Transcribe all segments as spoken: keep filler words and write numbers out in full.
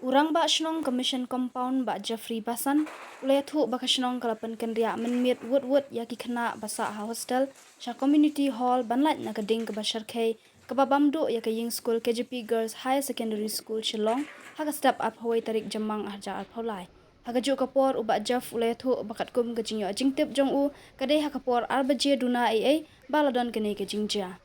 U Rangbah Shnong ka Mission Compound, Bah Jeffrey Basan, u la ïathuh ba ka shnong ka la pynkynriah mynmiet wut-wut ïa ki khynnah ba sah ha hostel sha Community Hall ban lait na ka ding kaba shyrkhei kaba bam duh ïa ka ïing skul K J P Girls Higher Secondary School Shillong ha ka step arphew tarik Jymmang arhajar arphew lai. Ha kajuh ka por u Bah Jeff u la ïathuh ba katkum ka jingïoh jingtip jong u, ka dei ha ka por ar baje duna eiei ba la don kane ka jingjia.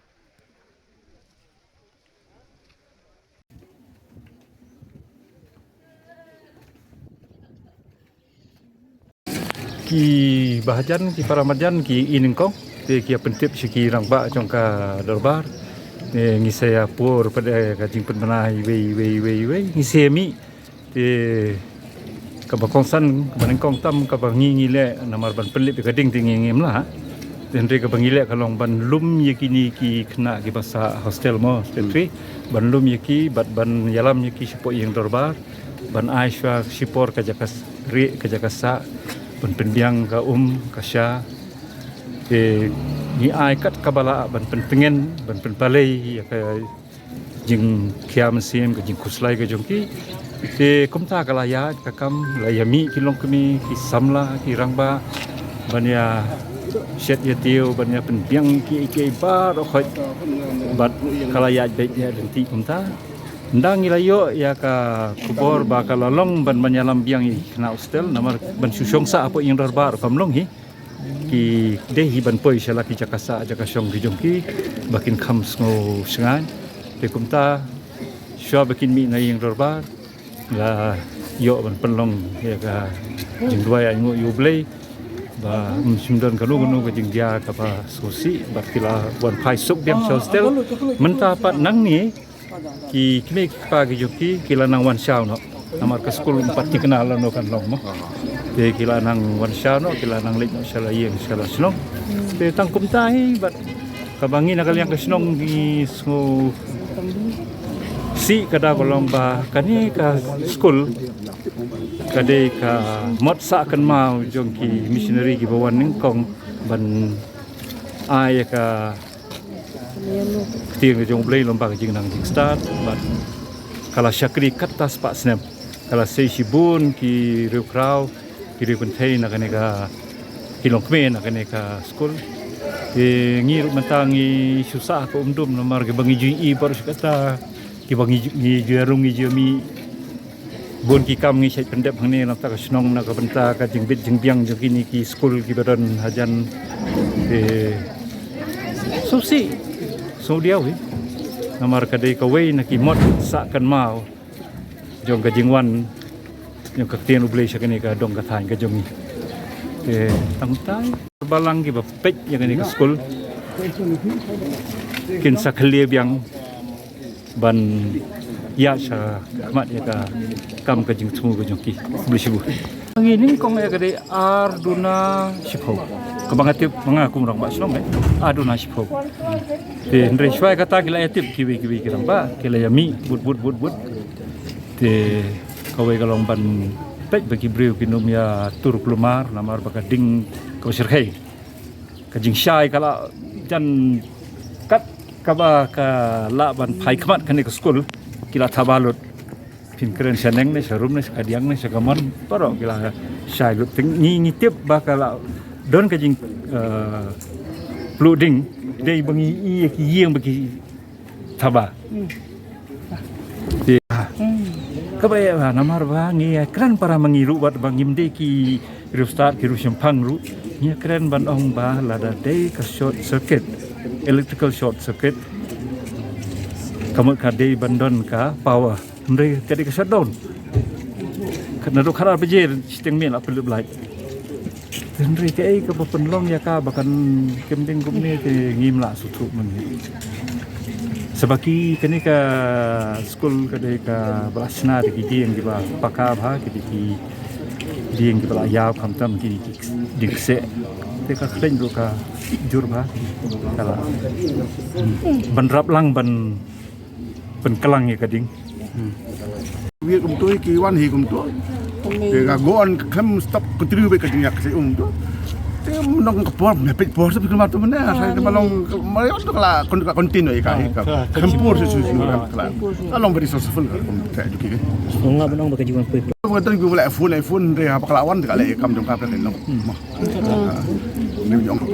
Ki bahajan, ki para marjan, ki i nyngkong, te ki ïa pyntip sha ki rangbah jong ka dorbar. Te ngi sa ïa pur pat ka jingpynbna iwei, iwei, iwei, iwei, ngi sa ïa mih. Te kaba kongsan, kaba nyngkong tam, kaba ngi ngi leh, namar ban pynlip ïa ka ding te ngi ngim lah. Te hynrei kaba ngi leh ka long ban lum ïa kine ki khynnah kiba sah hostel mo, hostel three. Ban lum ïa ki, bad ban ïalam ïa ki shapoh ïing dorbar. Ban ai shuwa shipor ka jaka s-, rieh ka jaka sah. Ban pynbiang ka um, ka sha. Te ngi ai kat kaba lah ban pyntngen, ban pynpalei ïa ka jingkhia mynsiem, ka jingkhuslai ka jong ki. Te kumta ka la ïaid ka kam, la ïa mih ki longkmie, ki samla, ki rangbah, ban ïa shet ïa tiew, ban ïa pynbiang kiei kiei baroh khoit. Bad ka la ïaid beit ïa lynti kumta. Ynda ngi la ïoh ïa ka khubor ba ka la long ban, ban ïalam biang ïa ki khynnah hostel, namar ban shu shong sah hapoh ïing dorbar kam long hi. Ki dei hi ban poi sha la ki jaka sah jaka shong ki jong ki, ba kin kham sngew shngaiñ. Te kumta, shuwa ba kin mih na ïing dorbar, la ïoh ban pynlong ïa ka jingduwai ainguh ïa U Blei, ba ym shym don kano kano ka jingjia kaba sngewsih, bad ki la wan phai suk biang sha hostel. Mynta pat nangne, ki kmie ki kpa ki jong ki, ki la nang wan shaw noh. Namar ka skul ym pat thikna lano kan long mo. Te ki la nang wan shaw noh, ki la nang leit noh sha la ïing sha la shnong. Te tang kumta hi bad kaba ngi na ka liang ka shnong ngi sngewsih ka daw ka long ba kane ka skul ka dei ka mot sah kynmaw jong ki missionary kiba wan nyngkong ban ai ïa ka ktien ka jong U Blei lyngba ka jingnang jingstad, bad ka la shakri katta spah snem. Ka la sei shibun ki riewkhraw, ki riewkynthei na kane ka, ki longkmie na kane ka skul. Te ngi ruh mynta ngi shu sah ka umdum namar kiba ngi ju ïohi baroh shi katta, kiba ngi ju, ngi ju ïarung ngi ju ïamih. Bun ki kam ngi shait pyndep hangne na ka bynta ka shnong, na ka bynta ka jingbit jingbiang jong kine ki skul kiba don hajan. Te sngewsih, sngewdiaw hi. Namar ka dei kawei na ki mot sah kynmaw jong ka jingwan jong ka ktien U Blei sha kane ka dong ka thaiñ ka jong ngi. Te tang tai balang kiba peit ïa kane ka skul kin sa khlieh biang ban ïa sha khmat ïa ka kam ka jingthmu ka jong ki. Khublei shibun. Ngi nyngkong ïa ka dei ar duna shiphew. Kaba nga tip ma nga kum rangbah shnong, eh, ar duna shiphew. Te hynrei shuwa kata ki la ïa tip kiwei kiwei ki rangbah, ki la ïa mih bud bud bud bud. Te kawei ka long ban peit ba ki briew kin ym ïa tur kulmar namar ba ka ding kaba shyrkhei. Ka jingshai ka la jan kat kaba ka la ban phai khmat kane ka skul, ki la thaba lut. Phin kren shaneng ne sharum ne shakadiang ne shakamon, baroh ki la shai lut. Te ngi ngi tip ba ka la don ka jing, eh, pluh ding, dei ba ngi ïohi ki ïing ba ki thaba. Te kaba ïa namar ba ngi ïa kren para ma ngi ruh wat ba ngim dei ki riewstad ki riewshemphang ruh. Ngi ïa kren ban ong ba lada dei ka short circuit, electrical short circuit, ka mut ka dei ban don ka power. Hynrei ka dei ka shutdown. Ka naduh khatar baje shiteng miet la pynlut light. Hynrei kaei kaba pynlong ïa ka ba kan kem ding kumne te ngim lah sngewthuh mynne. Sa ba ki kane ka skul ka dei kaba la shna da ki dieng kiba paka bha, ki dei ki dieng kiba la ïaw, khamtam ki dei ki dieng kseh. Te ka khlaiñ ruh ka jur bha, ka la, hmm, ban rap lang ban pynklang ïa ka ding. Hmm. Wi kumtu ki wan hi kumtu. Te ka gon khlem stop continue beit ka ding ïa ka se um tu. Nong ka por me pek por sa pek ma tu mana sa ka long ma yon tu kala kon ka continue ka ka kempur su su su kala long very successful ka education. Ong ba nong ba ka jiwan pui. Ba tu gu la phone iPhone de ha ba kala wan ka le kam jong ka pek long. Ni jong ka.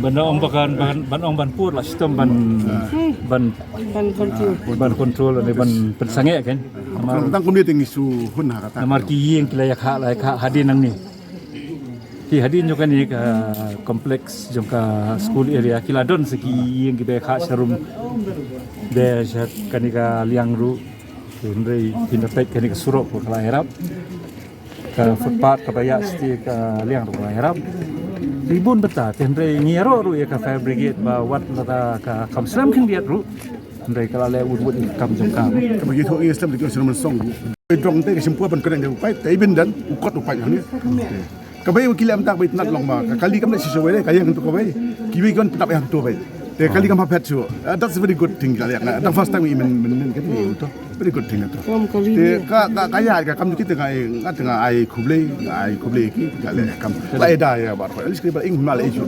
Ban ong ba kan ban ban ong ban pur la sistem ban ban ban control ban control ni ban pensangeh kan. Tang kum ni ting isu hun ha kata. Namar ki ïing ki la ïa kha la ïa kha hadien nangne. Ki hadien jong kane ka complex jong ka school area ki la don sa ki ïing kiba kha sharum. Ba sha kane ka liang ruh. Hynrei phin da peit kane ka surok ka la ïarap. Ka footpath kaba ïa stie ka liang ruh ka la ïarap. Ri bun bynta hynrei ngi ïaroh ruh ïa ka fire brigade ba wat lada ka kam slem khyndiat ruh. Hynrei ka la leh wut wut ïa ka kam jong ka. Kaba ïathuh ïa slem ïa ka syrmon song. Bai drong te ka shim pua ban kren ïa u paip te i bin dan u kot u paip hangne. Kaba ïa u ki lem tak bai tnat long ba ka kali kam leh shisha wei ka ïa ngan tu ka bai. Ki bai kon tnat ïa tu bai. Te kali kam ha phet shu. Ah, that's a very good thing ka leh. That's first time i men men men ka ni tu. Very good thing tu. Te ka ka ka ïa ka kam kita ka ai ngat nga ai khublei nga ai khublei ki ka leh kam. Lai da ïa ba ko. Alis ki ba ing mal issue.